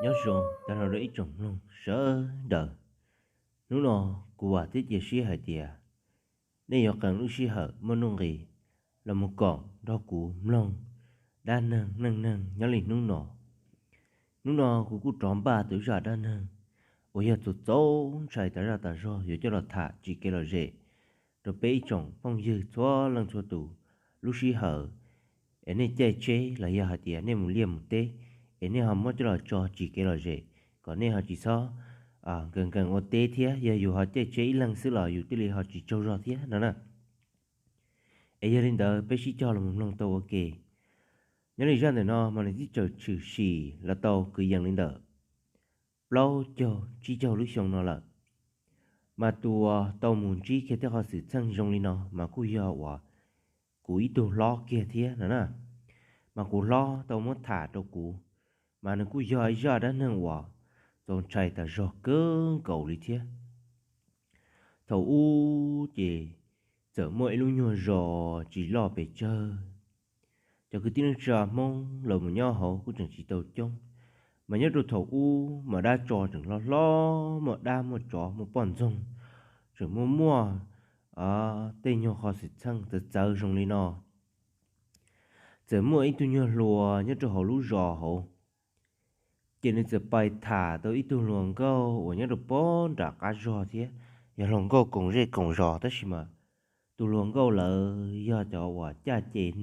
Nyob zoo tag nrho rau ib tsoom mloog sawv daws. Hnub no kuv vam thiab cia siab hais tias nej yuav qee lub sij hawm muaj nuj nqis los mus koom nrog kuv mloog dab neeg neej neeg nyob li hnub no. Hnub no kuv kuj rov npaj tau zaj dab neeg uas yog txaus txaus ntshai tas zaj tas zog yuav coj los tham tsis kev lom zem rau peb ib tsoom phooj ywg txhua leej txhua tus. Lub sij hawm es nej caij tsheb los yog hais tias nej mus liaj mus teb, es nej ho muab coj los tso tsis kev lom zem, kom nej ho tsis txhob nkees nkees ua teb thiab, yog yus ho caij tsheb ib leeg xwb los yus thiaj li ho tsis tsaug zog thiab no na. Es yog li ntawd peb sib cog los mus mloog tau ua ke. Nyob li zaj ntawm no mas nws twb txawm tshwm sim los tau kwv yees li ntawm plaub caug tsib caug lub xyoo no lawm. Mas tus uas tau mus ntsib kiag tej qhov xwm txheej zoo li no mas kuj yog uas kuv ib tug hlob kiag thiab no na. Mas kuv hlob tau muab tham rau kuv, mas nws kuj yog ib zaj dab neeg uas txaus ntshai tas zog kawg nkaus li thiab. Thaum ub ces txawm muaj ib lub nyuag zos tsis loj pes tsawg. Cov kwv tij neej tsa Hmoob los mus nyob hauv kuj tseem tsis tau coob, mas nyob rau thaum ub mas dab tsov tseem hlob hlob, muaj dab muaj tsov muaj poj ntxoog, tseem muaj muaj tej nyuag qhov xwm txheej txawv txawv zoo li no. Txawm muaj ib tug nyuag hluas nyob rau hauv lub zos hauv, ces nws txawm pais tham tau ib tug hluas nkauj uas nyob rau pob nram qab zog thiab, yog hluas nkauj koom zej koom zos tab sis mas tus hluas nkauj lawv yog cov uas caj ces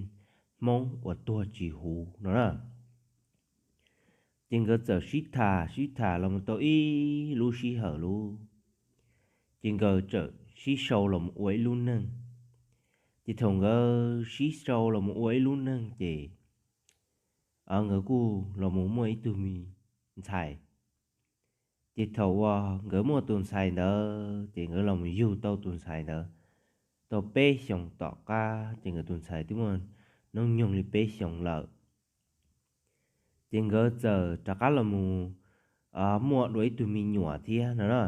Hmoob uas tuag tsis huv no na. Ces nkawd txawm sib tham sib tham los mus tau ib lub sij hawm lauj, ces nkawd txawm sib sau los mus ua ib lub neej. Ces thaum nkawd sib sau los mus ua ib lub neej ces nkawd kuj los mus muaj ib tug me ntxhais. Ces thaum uas nkawd muaj tus ntxhais ntawd ces nkawd los mus yug tau tus ntxhais ntawd tau peb xyoos tom qab ces nkawd tus ntxhais twb muaj hnub nyoog li peb xyoos lawm. Ces nkawd txawm rov qab los mus muaj dua ib tug me nyuam thiab no na.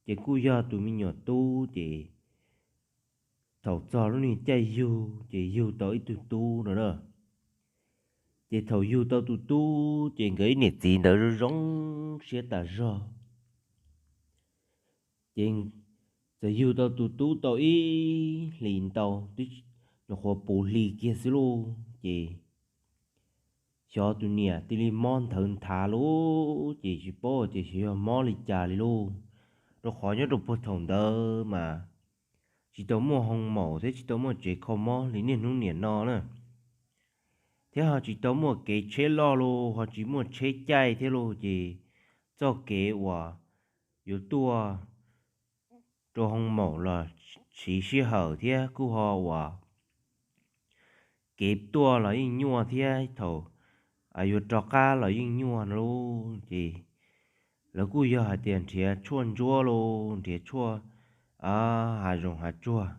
Ces kuj yog tus me nyuam tub ces thaum txog lub niag caij yug ces yug tau ib tug tub no na. Ces thaum yug tau tus tub ces nkawd ib niam txiv ntawd zoo zoo siab tas zog. Ces txawm yug tau tus tub tau ib hlis ntau, twb nyuam qhuav puv hli kiag xwb lauj, ces xyov tus niam cia li mob nthawv nthav lauj, ces tsis paub tias xyov yog mob li cas li lauj. Rau qhov nyob rau puag thaum ntawd mas tsis tau muaj hoo maum thiab tsis tau muaj tsev kho mob li niaj hnub niam no na, thiab ho tsis tau muaj kev tsheb loj lauj, ho tsis muaj tsheb caij thiab lauj, ces txoj kev uas yuav tuaj rau hoo maum los siv sij hawm thiab kuj ho uas kev tuaj los yeej nyuaj thiab thaum yuav rov qab los yeej nyuaj no lauj. Ces lawv kuj yog hais tias nrhiav tshuaj ntsuab lauj, nrhiav tshuaj hav zoov hav tsuag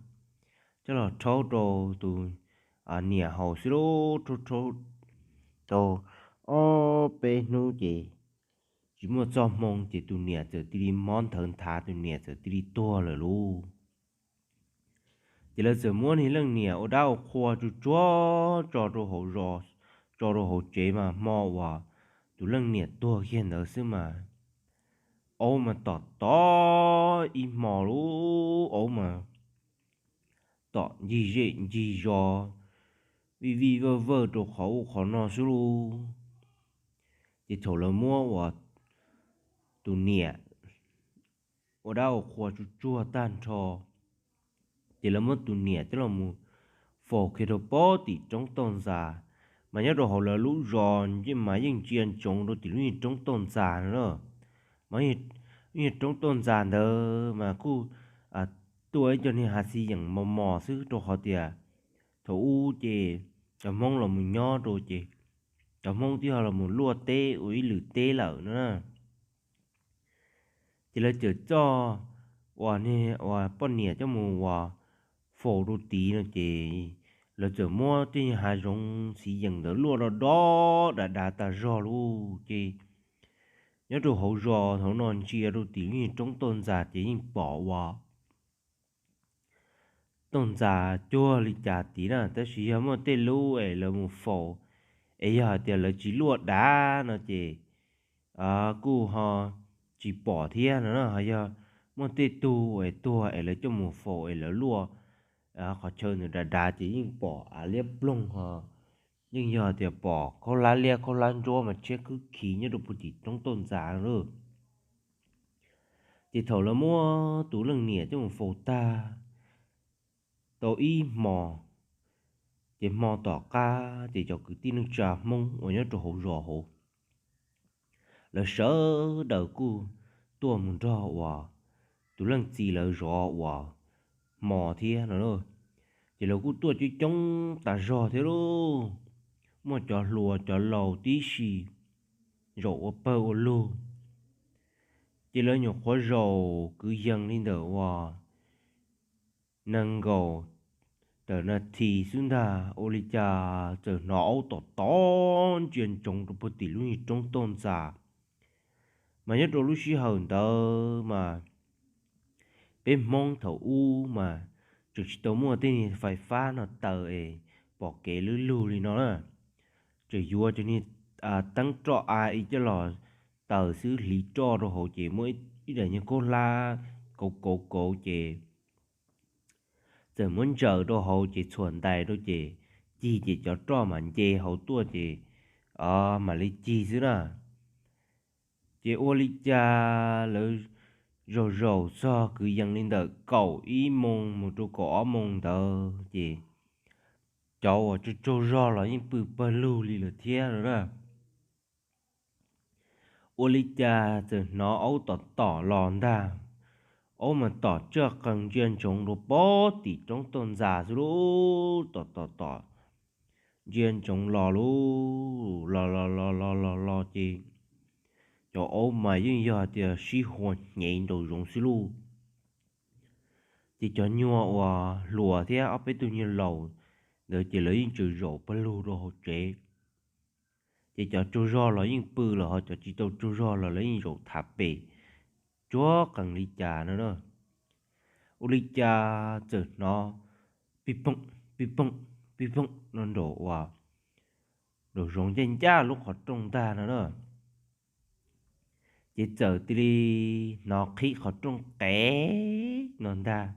coj los rhaub rau tus niam haus xwb lauj, rhaub rhaub rau ob peb hnub ces tsis muaj txoj hmoo ces tus niam txawm cia li mob nthawv nthav, tus niam txawm cia li tuag lawm lauj. Ces lawv txawm muab niag leej niam ua dab ua qhua tsuj tsuag tso rau hauv zos, tso rau hauv tsev mas hmo uas tus leej niam tuag kiag ntawd xwb mas aub mas tom tom ib hmo lauj, aub mas tom ncig zej ncig zos, vij vij vawj vawj rau qhov ub qhov no xwb lauj. Ces thaum lawv muab uas tus niam ua dab ua qhua tsuj tsuag tag nrho, ces lawv muab tus niam coj los mus faus kiag rau pob tim roob toj ntxas. Mas nyob rau hauv lawv lub zos mas yeej ntsia ntsoov rau tim lub niag roob toj ntxas no na. Mas lub niag roob toj ntxas ntawd mas kuj tuaj ib co niag hav txiv yeem mos mos xwb, rau qhov tias thaum ub ces cov Hmoob los mus nyob rau ces cov Hmoob twb ho los mus luaj teb ua ib lwm teb lawm no na. Ces lawv txawm coj uas niag uas poj niam coj mus uas faus rau tid no ces lawv txawm muab tej niag hav zoov txiv yeem ntawd luaj do do dav dav tas zog lauj. Ces nyob rau hauv zos hauv no ntsia rau tim lub niag roob toj ntxas ces yeej pom uas toj ntxas cuag li cas tid na, tab sis yog muaj tej lub es lawv mus faus, es yog hais tias lawv tsis luaj dav no ces kuj ho tsis pom thiab no na. Ho yog muaj tej tug es tuag es lawv coj mus faus es lawv luaj qhov chaw nws dav dav ces yeej pom av liab ploog ho yeej yog tias pom khaub hlab liab khaub hlab ntsuab mas tshiab khwb khiv nyob rau puag tim roob toj ntxas lawm. Ces thaum lawv muab tus leej niam coj mus faus tag tau ib hmo, ces hmo tom qab ces cov kwv tij neej tsa Hmoob uas nyob rau hauv zos hauv, lawv sawv daws kuj tuaj mus nrog uas tus leej txiv lawv zov uas hmo thiab no. Ces lawv kuj tuaj coob coob tas zog thiab lauj, muaj cov hluas cov laus tib si, zaum ua pawg ua lug. Ces lawv nyuam qhuav zaum kwv yees li ntawm uas nees nkaum tawm nas this xwb ntag, ua li cas txawm hnov aub tom tom ntsia ntsoov rau puag tim lub niag roob toj ntxas. Mas nyob rau lub sij hawm ntawd mas peb Hmoob thaum ub mas tseem tsis tau muaj tej niag fais fab no taws es pom kev lub lug li no na. Tseem yuav cov niag teeb roj a ib coj los taws xwb, hliv roj rau hauv ces muaj ib daim nyuag khaub hlab kauv kauv kauv ces txawm muab ntsaws rau hauv ces txhuam ntais rau ces cig ces cov roj mas nce hauv tuaj ces mam li cig xwb na. Ces ua li cas lawv zaum zaum txog kwv yees li ntawm kaum ib moos mus rau kaum ob moos ntawd ces cov uas tsaug tsaug zog los yeej pw pawg lug li lawm thiab no na. Ua li cas txawm hnov aub tom tom los ntag. Aub mas tom tsaj qees ntsia ntsoov rau puag tim roob toj ntxas xwb lauj, tom tom tom ntsia ntsoov los lauj, los los los los los los ces cov aub mas yeej yog tias sib hua hnyev nraum zoov xwb lauj. Ces cov nyuag uas hluas thiab ob peb tug nyuag laus ntawd ces lawv yeej tseem zaum pawg lug rau hauv tsev. Ces cov tsaug zog los yeej pw lawm, ho cov tsis tau tsaug zog los lawv yeej zaum thav pem tsuag qees li cas no na. Ua li cas txawm hnov pij pooj pij pooj pij pooj no nraum uas nraum zoov ncaj ncaj lub qhov rooj ntag no na. Ces txawm cia li hnov qhib qhov rooj qev no ntag.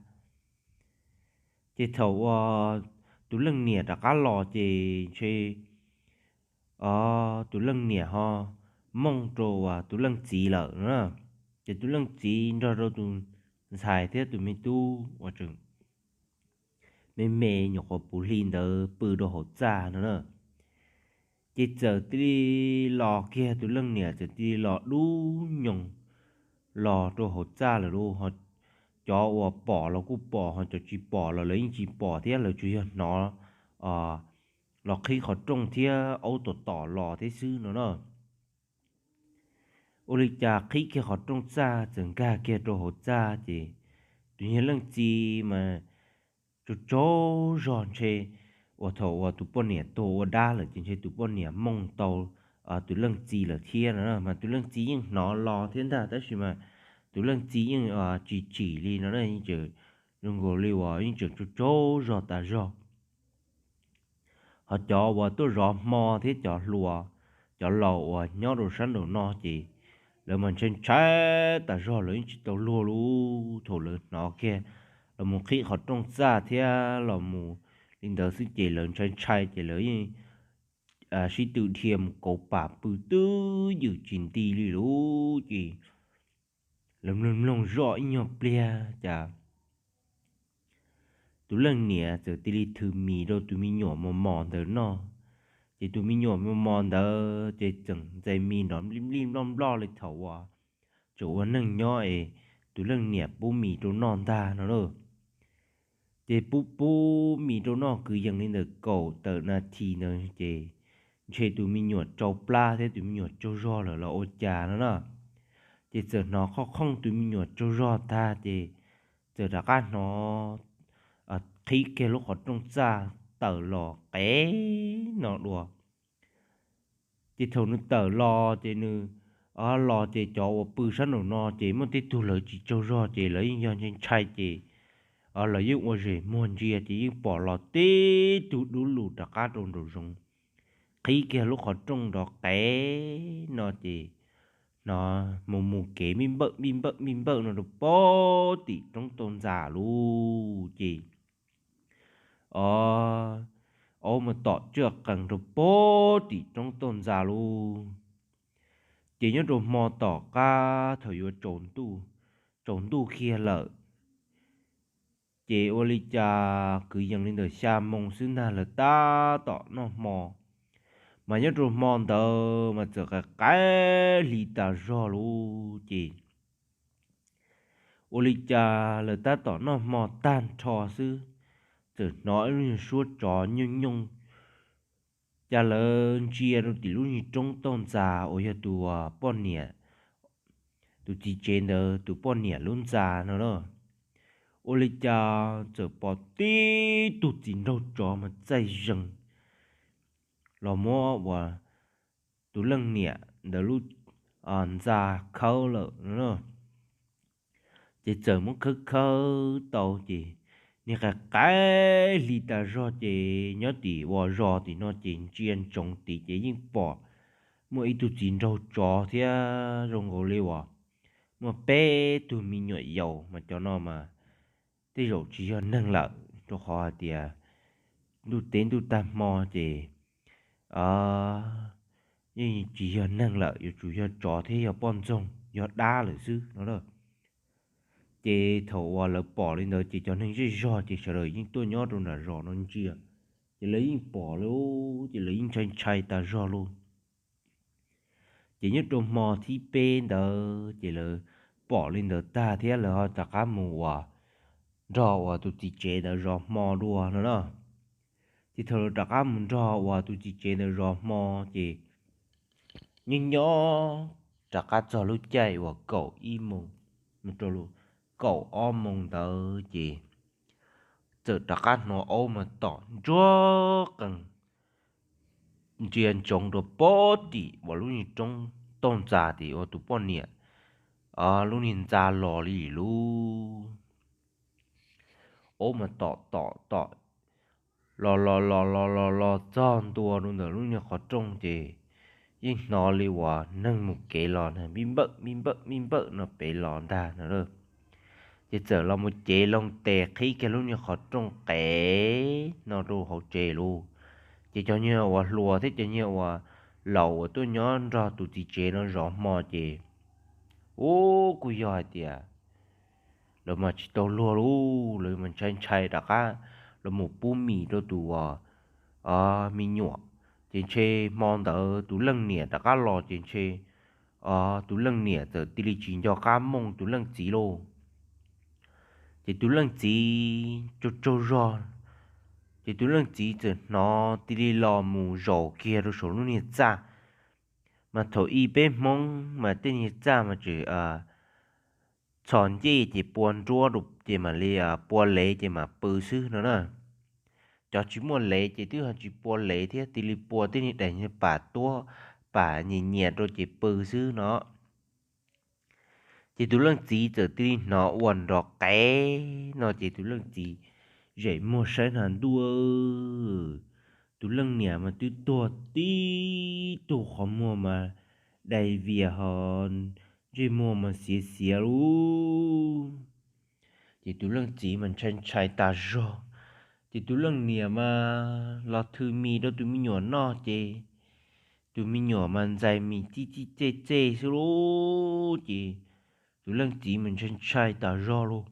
Ces thaum uas tus leej niam rov qab los ces ntshe tus leej niam ho mooj rau uas tus leej txiv lawm na. Ces tus leej txiv nrog rau tus ntxhais thiab tus me tub uas tseem me me nyuam qhuav puv hli ntawd pw rau hauv txaj no na. Ces txawm cia li los kiag, tus leej niam txawm cia li los dub nyoos los rau hauv txaj lawm lauj. Cov uas pom los kuj pom, ho cov tsis pom los lawv yeej tsis pom thiab, lawv tsuas yog hnov los qhib qhov rooj thiab aub tom tom los thiab xwb no na. Ua li cas qhib kiag qhov rooj txaj txawm nkag kiag rau hauv txaj ces tus niag leej txiv mas tsaug tsaug zog ntshe uas thaum uas tus poj niam tuag ua dab lawm ces ntshe tus poj niam mooj tau tus leej txiv lawm thiab no, mas tus leej txiv yeej hnov los thiab ntag, tab sis mas tus leej txiv yeej tsis tsim li no, yeej tseem zoo nkaus li uas yeej tseem tsaug tsaug zog tas zog. Ho cov uas tuaj zov hmo thiab cov hluas, cov laus uas nyob rau sab nraum no ces lawv mas ntshai ntshai tas zog, lawv yeej tsis tau luag lauj. Thaum lawv hnov kiag los mus qhib qhov rooj txaj thiab los mus li ntawd xwb ces lawv ntshai ntshai ces lawv yeej sib tw dhia mus kauv pam pw twb ywm tsis nti li lauj. Ces lawv mloog mloog zoj ib nyuag pliag cas tus leej niam txawm cia li thws mis rau tus me nyuam mos mos ntawd noj. Ces tus me nyuam mos mos ntawd ces txawm ntxais mis nrov nplij nplij nploj nploj li thaum uas tseem ua neej nyob es tus leej niam pub mis rau noj ntag no lauj. Ces pub pub mis rau noj kwv yees li ntawm kaum tawm nas this ntawd ces ntshe tus me nyuam tsau plab thiab tus me nyuam tsaug zog lawm los ua cas no na. Ces txawm hnov qhov khooj tus me nyuam tsaug zog tag ces txawm rov qab hnov qhib kiag lub qhov rooj txaj tawm los qev no dua. Ces thaum nws tawm los ces nws los ces cov uas pw sab nraum no ces muaj tej tug lawv tsis tsaug zog ces lawv yeej yog ntshai ntshai ces lawv yeej ua zem muag ntsia ces yeej pom los tib tug dub lug rov qab rau nraum zoov, qhib kiag lub qhov rooj nrov qev no ces no mus mus kev npij npawm npij npawm npij npawm no rau pem tim roob toj ntxas lub ces, o, aub mas tom tsaj qees rau pem tim roob toj ntxas lub. Ces nyob rau hmo tom qab thaum yuav tsaus ntuj kiag lawm, ces ua li cas kwv yees li ntawm xya moo xwb ntag lawv tab tom noj hmo, mas nyob rau hmo ntawd mas txawm qaim qaim hli tas zog lub ces ua li cas lawv tab tom noj hmo tag nrho xwb, txawm hnov ib lub suab tsov nyooj nyooj, cas lawv ntsia rau tim lub niag roob toj ntxas uas yog tus poj niam, tus txiv tsev ntawd tus poj niam lub ntxa no na. Ua li cas txawm pom tib tug txiv nraug tsov mas txaij zees los muab uas tus leej niam ntawd lub ntxa khawb lawm no. Ces txawm muab khawb khawb tau ces niag qaim qaim hli tas zog ces nyob tim uas zos tim no ces ntsia ntsoov tid ces yeej pom muaj ib tug txiv nraug tsov thiab zoo nkaus li uas muaj peb tug me nyuam yaus mas cov no mas tej zaum tsis yog neeg lawm rau qhov hais tias ntuj teb ntuj tag hmo ces yeej tsis yog neeg lawm, yuav tsum yog tsov thiab yog poj ntxoog yog dab lawm xwb no. Ces thaum uas lawv pom li ntawd ces cov neeg zej zog ces sawv daws yeej tuaj nyob rau nram zos no ntsia, ces lawv yeej pom li, ces lawv yeej ntshai ntshai tas zog lawm. Ces nyob rau hmo thib peb ntawd ces lawv pom li ntawd tag thiab lawv ho rov qab mus uas nrog uas tus txiv tsev ntawd zov hmo dua no na. Ces thaum lawv rov qab mus nrog uas tus txiv tsev ntawd zov hmo ces nyob nyob rov qab txog lub caij uas kaum ib moos, mus rau kaum ob moos ntawd ces txawm rov qab hnov aub mas tom ntsuag qees ntsia ntsoov rau pem tim uas lub niag roob toj ntxas tim uas tus poj niam lub niag ntxa los li lub. Aub mas tom tom tom los los los los los los txog ntua rau ntawm lub niag qhov rooj ces yeej hnov li uas neeg mus kev los npij npawm npij npawm npij npawm no pem los ntag no. Ces txawm los mus cev loo tes qhib kiag lub niag qhov rooj qev no rau hauv tsev lawm. Ces cov niag uas hluas thiab cov niag uas laus uas tuaj nyob nrog tus txiv tsev no zov hmo ces, ub, kuj yog hais tias lawv mas tsis tau luag lawm, lawv mas ntshai ntshai rov qab los mus pub mis rau tus uas me nyuam. Ces ntshe hmo ntawd tus leej niam rov qab los ces ntshe tus leej niam txawm cia li tsis nco qab mloog tus leej txiv lawm. Ces tus leej txiv tsaug tsaug zog, ces tus leej txiv txawm hnov cia li los mus zaum kiag rau saum lub niag txaj. Mas thaum ub peb Hmoob mas tej niag txaj mas tsis txhos ncej ces pua nruab ces mam li pua lev ces mam pw xwb no na. Cov tsis muaj lev ces twb ho tsis pua lev thiab, cia li pua tej niag daim pam tuab, pam nyias nyias rau ces pw xwb no. Ces tus leej txiv txawm cia li hnov ua nrov qev no ces tus leej txiv zem muag saib na ntuj, tus leej niam mas twb tuag tib tug, qhov muag mas dai vias ho ntsej muag mas xiav xiav lawm. Ces tus leej txiv mas ntshai ntshai tas zog. Ces tus leej niam mas los thws mis rau tus me nyuam noj ces tus me nyuam mas ntxais mis txij txij txej txej xwb lawm. Ces tus leej txiv mas ntshai ntshai tas zog lawm,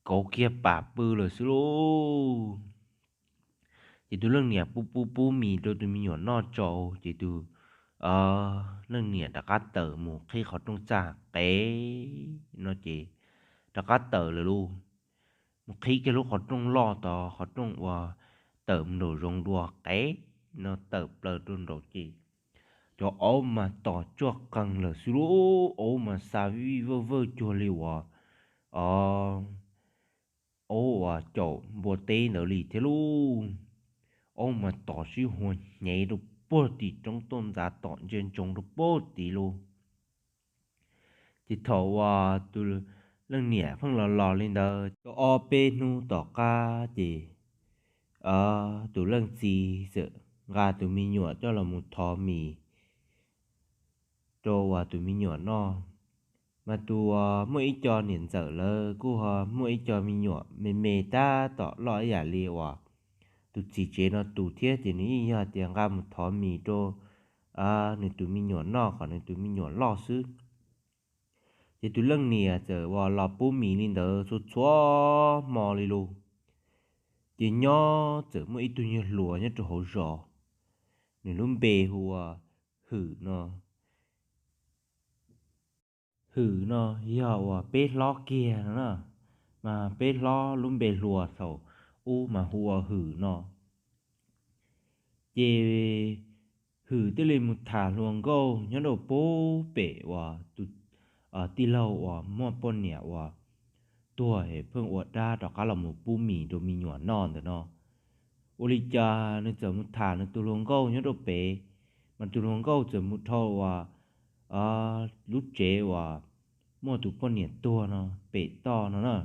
kauv kiag pam pw lawm xwb lawm. Ces tus leej niam pub pub pub mis rau tus me nyuam noj tso ces tus leej niam rov qab tawm mus qhib qhov rooj txaj qev no ces rov qab tawm lawm lawm. Mus qhib kiag lub qhov rooj loj tod, qhov rooj uas tawm mus nraum zoov dua qev no tawm plaws rau nraud ces cov aub mas tom tsuaj qees lawm xwb lawm. Aub mas xa vij vij vawj vawj cuag li uas aub uas caum npua teb ntawd li thiab lawm. Aub mas tom sib hua hnyev rau puag tim roob toj ntxas, tom ntsia ntsoov rau puag tid lawm. Ces thaum uas tus leej niam pheej los los li ntawd tau ob peb hnub tom qab ces tus leej txiv txawm nqa tus me nyuam coj los mus thov mis rau uas tus me nyuam noj. Mas tus uas muaj ib co niam ntxawm lawv kuj ho muaj ib co me nyuam me me tab tom loj ib yam li uas tus txiv tsev no tus thiab, ces nws yeej yog tias nqa mus thov mis rau nws tus me nyuam noj kom nws tus me nyuam loj xwb. Ces tus leej niam txawm uas los pub mis li ntawd txhua txhua hmo li lus. Ces nyob txawm muaj ib tug nyuag hluas nyob rau hauv zos, nws lub npe hu ua Hwm no. Hwm no yog uas peb hlob kiag no na, mas peb hlob lub npe hluas thaum ub mas hu ua Hwm no. Ces Hwm thiaj li mus tham hluas nkauj nyob rau pub pem uas tus tij laug uas muaj poj niam uas tuag es pheej ua dab rov qab los mus pub mis rau me nyuam noj ntawm no. Ua li cas nws txawm mus tham nws tus hluas nkauj nyob rau pem, mas tus hluas nkauj txawm mus dhau uas lub tsev uas muaj tus poj niam tuag no pem toj no na.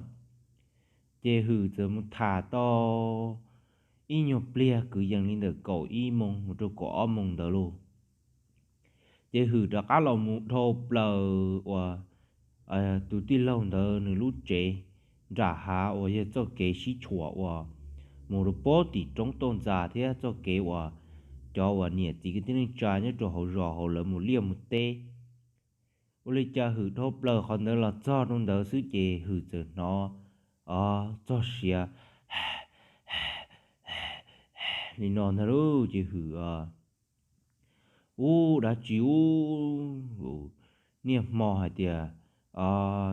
Ces Hwm txawm mus tham tau ib nyuag pliag kwv yees li ntawm kaum ib moos mus rau kaum ob moos ntawd lauj. Ces Hwm rov qab los mus dhau plaws uas tus tij laug ntawd nws lub tsev nram hav uas yog txoj kev sib tshuam uas mus rau pem tim roob toj ntxas thiab txoj kev uas cov uas niam txiv kwv tij neej tsa nyob rau hauv zos hauv lawv mus liaj mus teb. Ua li cas Hwm dhau plaws qhov ntawd los txog rau ntawd xwb ces Hwm txawm hnov txog siav li no ntag lauj. Ces Hwm ub dab tsi ub, niaj hmo hais tias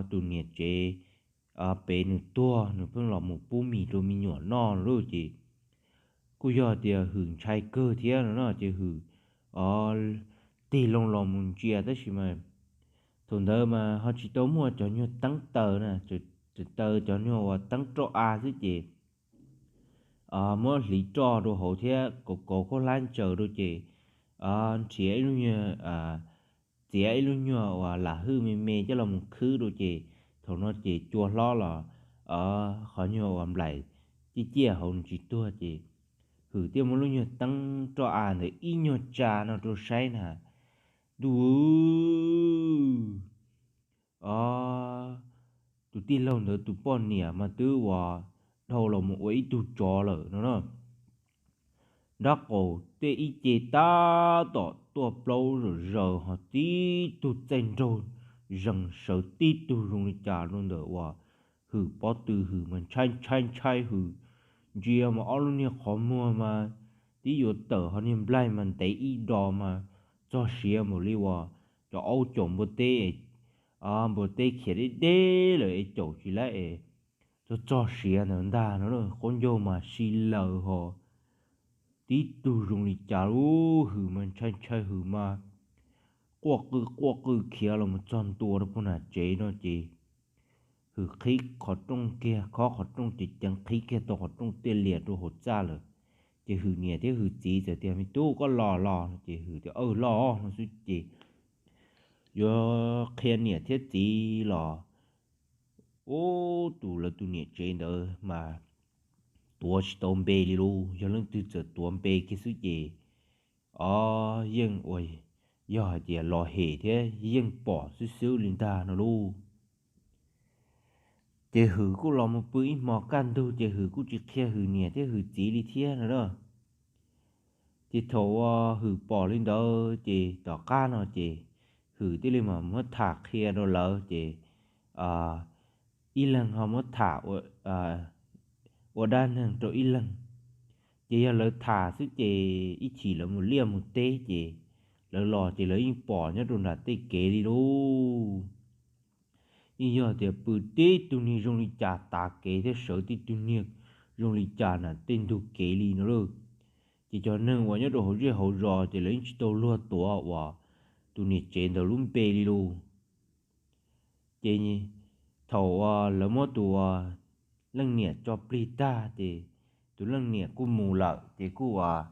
tus niam tsev pem nws tuag nws pheej los mus pub mis rau me nyuam noj lauj. Ces kuj yog tias Hwm ntshai kawg thiab no na, ces Hwm tig loo los mus ntsia tab sis mas thaum ntawd mas ho tsis tau muaj cov nyuag teeb taws na, tseem taws cov nyuag uas teeb roj av xwb ces muab hliv roj rau hauv thiab kauv kauv khaub hlab ntsaws rau ces nrhiav ib lub nyuag, txiav ib lub nyuag uas lam hwj me me coj los mus khwb rau ces thaum no ces cua hlob los qhov nyuag uas nplaim ciaj ciaj hauv nws tsis tuag ces Hwm thiaj muab lub nyuag teeb roj av ntawd ib nyuag tsa no rau saib na. Ntuj, tus tij laug ntawd tus poj niam mas twb uas dhau los mus ua ib tug tsov lawm no na. Nrab qaum tej ib ce tab tom tuaj plaub zom zaws ho tib tug txaij nraug zees sawv tib tug zoo li cas rau ntawm uas Hwm pob tw. Hwm mas ntshai ntshai ntshai, Hwm ntsia mas ob lub niag qhov muag mas tib yuav tawm ho niag nplaig mas ntev ib do mas txog siav npaum li uas cov aub caum npua teb, npua teb khiav deb deb lawm es caum tsis laib es txog txog siav ntawd ntag no. Qaub ncaug mas si laws ho tib tug zoo li cas lub. Hwm mas ntshai ntshai, Hwm mas quaj qw quaj qw khiav los mus txog ntua rau puag nram tsev no ces Hwm qhib qhov rooj kiag, khob qhov rooj ces ceev qhib kiag tau qhov rooj tiaj lias rau hauv txaj lawm. Ces Hwm niam thiab Hwm txiv txawm tias, Me tub, koj los los? Ces Hwm tias, Aw, los no xwb ces yuav qhia niam thiab txiv los ub, tus lawv tus niam tsev ntawd mas tuav tsis tau npe li lauj. Yog leej twg txawm tuav npe kiag xwb ces o, yeej ua, yog hais tias los hem thiab yeej pom xwb xwb li ntag no lauj. Ces Hwm kuj los mus pw ib hmo kaj ntug ces Hwm kuj tsis qhia Hwm niam thiab Hwm txiv li thiab no na. Ces thaum uas Hwm pom li ntawd ces tom qab no ces Hwm thiaj li mas muab tham qhia rau lawv ces ib leeg ho muab tham ua dab neeg rau ib leeg. Ces yog lawv tham xwb ces ib chim lawv mus liaj mus teb ces lawv los ces lawv yeej pom nyob rau nram tej kev li lauj. Yeej yog tias pw tib tug niag zoo li cas tav kev thiab sawv tib tug niag zoo li cas nram tej ntug kev li no lauj. Ces cov neeg uas nyob rau hauv zej hauv zos ces lawv yeej tsis tau luag tuav uas tus niam tsev ntawd lub npe li lauj. Ces thaum uas lawv muab tus leej niam tso plig tag ces tus leej niam kuj mus lawm ces kuj uas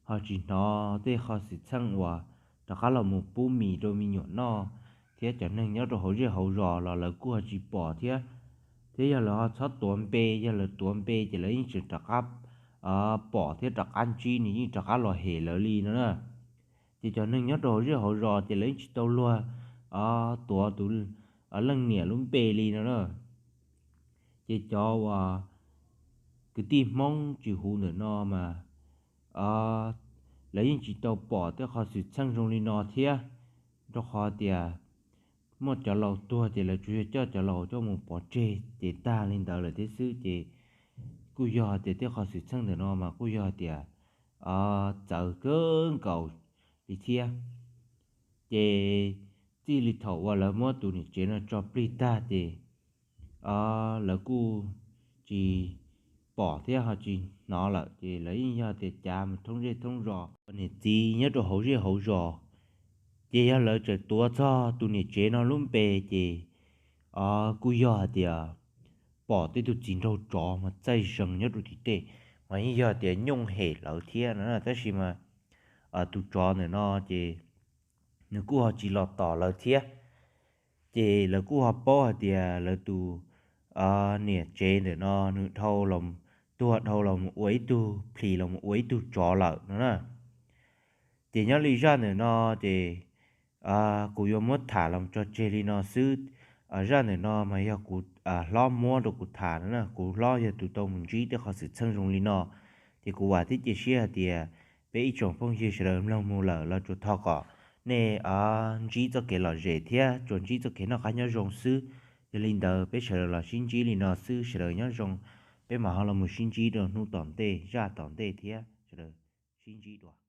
ho tsis hnov tej qhov xwm txheej uas rov qab los mus pub mis rau me nyuam noj, thiab cov neeg nyob rau hauv zej hauv zos los lawv kuj ho tsis pom thiab. Thiab yog lawv ho txhob tuav npe, yog lawv tuav npe ces lawv yeej tseem rov qab pom thiab rov qab ntsib nws yeej rov qab los hem lawv li no na. Ces cov neeg nyob rau hauv zej hauv zos ces lawv yeej tsis tau luag tuav tus leej niam lub npe li no na. Ces cov uas kwv tij Hmoob Tswv Huv ntawm no mas lawv yeej tsis tau pom tej qhov xwm txheej zoo li no thiab, rau qhov tias muaj cov laus tuag ces lawv tsuas yog coj cov laus coj mus pov tseg ces tag li ntawd lawm thiab xwb. Ces kuj yog tias tej qhov xwm txheej ntawm no mas kuj yog tias txawv kawg nkaus li thiab. Ces txij li thaum uas lawv muab tus niam tsev no tso plig tag ces lawv kuj tsis pom thiab ho tsis hnov lawm, ces lawv yeej yog tias cav mus thoob zej thoob zos, niam txiv nyob rau hauv zej hauv zos. Ces yog lawv tseem tuav txog tus niam tsev no lub npe ces kuj yog hais tias pom tej tug txiv nraug tsov mas txaij zees nyob rau tim tej, mas yeej yog tias nyooj hem lawv thiab no. Tab sis mas tus tsov ntawm no ces nws kuj ho tsis los tom lawv thiab. Ces lawv kuj ho paub hais tias lawv tus niam tsev ntawm no nws dhau los, tuag dhau los mus ua ib tug plis los mus ua ib tug tsov lawm no na. Ces nyob li zaj ntawm no ces kuv yuav muab tham los tso tseg li no xwb. Zaj ntawm no mas yog kuv hlob muab rau kuv tham no na, kuv hlob yog tus tau mus ntsib tej qhov xwm txheej zoo li no. Ces kuv vam thiab cia siab hais tias peb ib tsoom phooj ywg sawv daws mloog mus lawm los tsuas thov kom nej ntsib txoj kev lom zem thiab tsuas ntsib txoj kev noj qab nyob zoo xwb. Yog li ntawd peb sawv daws los sib ntsib li no xwb, sawv daws nyob zoo, peb mam ho los mus sib ntsib rau hnub tom ntej, zaj tom ntej thiab, sawv daws sib ntsib dua.